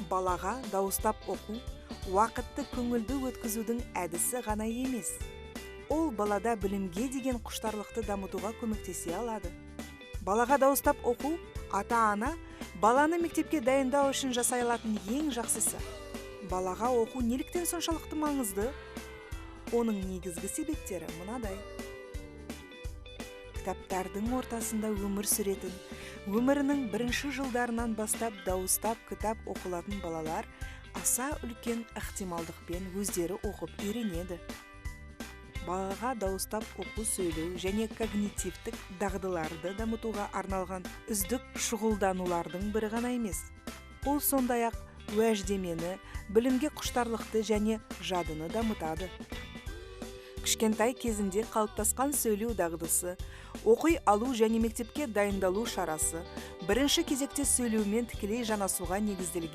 Балаға дауыстап оқу уақытты көңілді өткізудің әдісі ғана емес. Ол балада білімге деген құштарлықты дамытуға көмектесе алады. Балаға дауыстап оқу ата-ана баланы мектепке дайындау үшін жасай алатын ең жақсысы. Балаға оқу неліктен соншалықты маңызды? Оның негізгі себептері мынадай. Кітаптардың ортасында өмір сүретін, өмірінің бірінші жылдарынан бастап дауыстап кітап оқылатын балалар аса үлкен ықтималдықпен өздері оқып үйренеді. Балаға дауыстап оқу сөйлеу және когнитивтік дағдыларды дамытуға арналған үздік шұғылданулардың бірі ғана емес. Ол сондай-ақ уәждемені, білімге құштарлықты және жадыны дамытады. Кішкентай кезінде қалыптасқан сөйлеу дағдысы, оқи алу және мектепке дайындалу шарасы бірінші кезекте сөйлеумен тікелей жанасуға негізделген.